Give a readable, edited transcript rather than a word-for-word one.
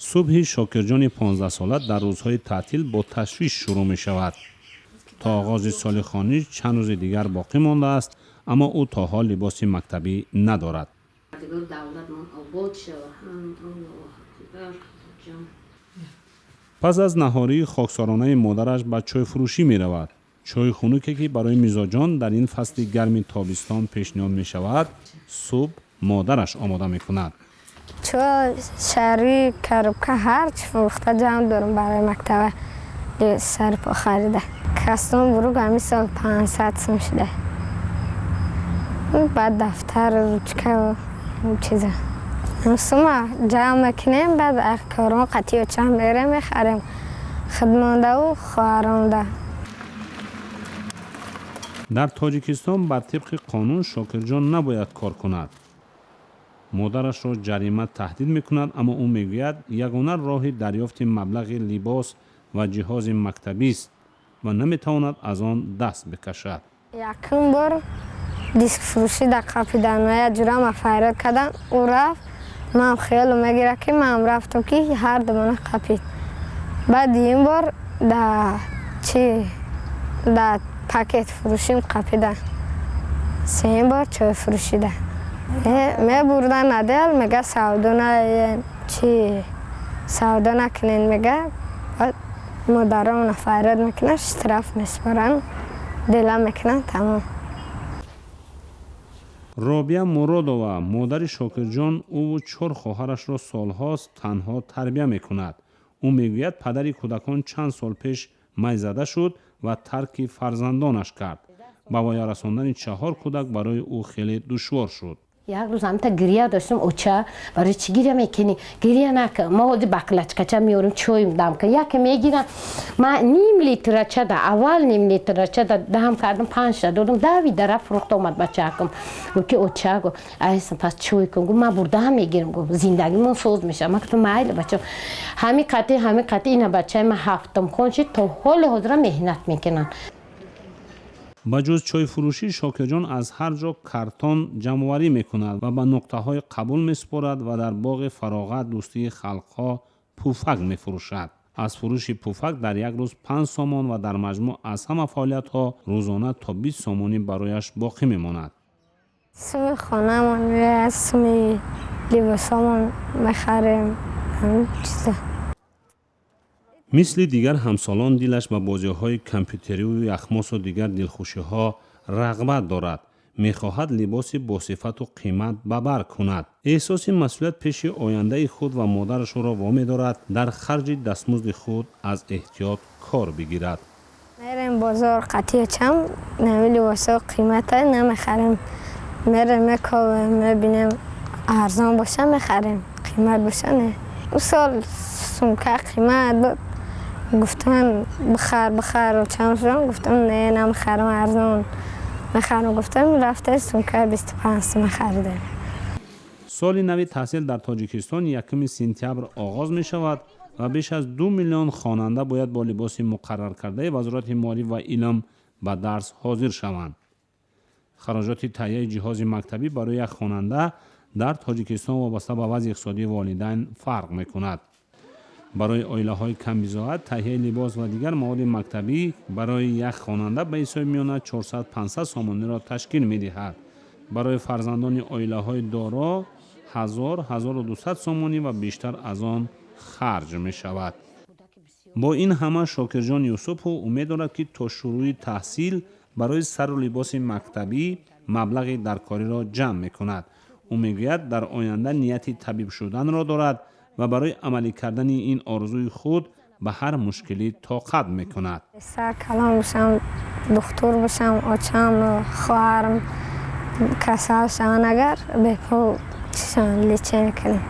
Субҳи Шокирҷони 15-сола дар рӯзҳои таътил бо ташвиш шурӯъ мешавад. То оғози соли хониш чанд рӯзи дигар боқӣ мондааст, аммо ӯ то ҳол либоси мактабӣ надорад. Пас аз наҳории хоксоронаи модараш ба чойфурӯшӣ меравад. Чойи хунуке, ки барои мизоҷон дар ин фасли гарми тобистон пешниҳод мешавад, субҳ модараш омода мекунад. Чой, шари, коробка, ҳарчи фурӯхта ҷамъ дорам барои мактаба сарпо харида. Кастом буруг ҳамин сол 500 сум шуда. Баъд дафтар, ручка, чиза. Сума ҷамъ мекунем, баъд корон қатиё чанд мерем, мехарем. Худмондаву хоҳаронда. Дар Тоҷикистон бар тибқи қонун Шокирҷон набояд кор кунад. Модарашро ҷарима таҳдид мекунад, аммо ӯ мегӯяд, ягона роҳи дарёфти маблағи либос ва ҷиҳози мактабист ва наметавонад аз он даст бикашад. Якум бор дискфурӯшӣ дар қапидан як ҷурама файрод кардам, ӯ рафт, ман хиёло мегирад, ки манам рафтам, ки ҳар думона қапид. Баъд дуюм бор да чи да пакет фурӯшим қапидан. Сеюм бор чойфурӯшида. Мебурдан адел, мега, савдо на чи савдо накунен, мега. Модарона файрод мекунанд, штраф меспоранд, дела мекунанд, тамом. Робия Муродова, модари Шокирҷон, ӯву чор хоҳарашро солҳост танҳо тарбия мекунад. Ӯ мегӯяд, падари кӯдакон чанд сол пеш майзада шуд ва тарки фарзандонаш кард. Ба воя расондани чаҳор кӯдак барои ӯ хеле душвор шуд. Як рӯз ҳамта гиря доштам. Оча, барои чӣ гиря мекунӣ? Гиря накун, мо ҳозир баклачкача меорем, чойм дам кун. Яке мегирам, ма ним литрача да аввал ним литрача да дам кардам, панҷта додам, дави дара фурӯхта омад. Бачаакам гуфт, ки оча, гу, айсам, пас чой кун. Гу, ма бурдаам мегирам, гу, зиндагимон соз мешавад. Ма гуфтам, майли, бача. Ҳами қати, ҳами қати ина бачаи ма ҳафтум хон шид, то ҳоли ҳозира меҳнат мекунанд. Ба ҷуз чойфурӯшӣ, Шокирҷон аз ҳар ҷо картон ҷамъоварӣ мекунад ва ба нуқтаҳои қабул месупорад ва дар боғи фароғат дӯстии халқҳо пуфак мефурӯшад. Аз фурӯши пуфак дар як рӯз 5 сомон ва дар маҷмӯъ аз ҳама фаъолиятҳо рӯзона то 20 сомонӣ барояш боқӣ мемонад. Суми хонамон, суми либосомон мехарем, ҳамин чиза. Мисли дигар ҳамсолон дилаш ба бозиҳои компютерию яхмосу дигар дилхушиҳо рағбат дорад. Мехоҳад либоси босифату қимат ба бар кунад. Эҳсоси масъулият пеши ояндаи худ ва модараш ӯро вомедорад дар харҷи дастмузди худ аз эҳтиёт кор бигирад. Мерем бозор қатиячам, нами либосо қимата намехарем. Мерем, мековем, мебинем, арзон боша, мехарем, қимат боша, не. Ӯ сол сумка қимат буд, гуфтан, бихар, бихар, чанд? Гуфтам, не, намехарам, арзон мехарам. Гуфтам, рафта сумка 25 сума харидем. Соли нави таҳсил дар Тоҷикистон 1 сентябр оғоз мешавад ва беш аз 2 миллион хонанда бояд бо либоси муқарраркардаи Вазорати маориф ва илм ба дарс ҳозир шаванд. Хароҷоти таҳияи ҷиҳози мактабӣ барои як хонанда дар Тоҷикистон вобаста ба вазъи иқтисодии волидайн фарқ мекунад. Барои оилаҳои камбизоат таҳияи либос ва дигар маводи мактабӣ барои як хонанда ба ҳисоби миёна 400-500 сомониро ташкил медиҳад. Барои фарзандони оилаҳои доро 1000-1200 сомонӣ ва бештар аз он харҷ мешавад. Бо ин ҳама Шокирҷон Юсупов умед дорад, ки то шурӯъи таҳсил барои сару либоси мактабӣ маблағи даркориро ҷамъ мекунад. Ӯ мегӯяд, дар оянда нияти табиб шуданро дорад ва барои амалӣ кардани ин орзуи худ ба ҳар мушкилӣ тоқат мекунад. Сар калон бошам, духтур бошам. Очам, хоҳарам касал шаванд, агар бепул чишон лечение кунем.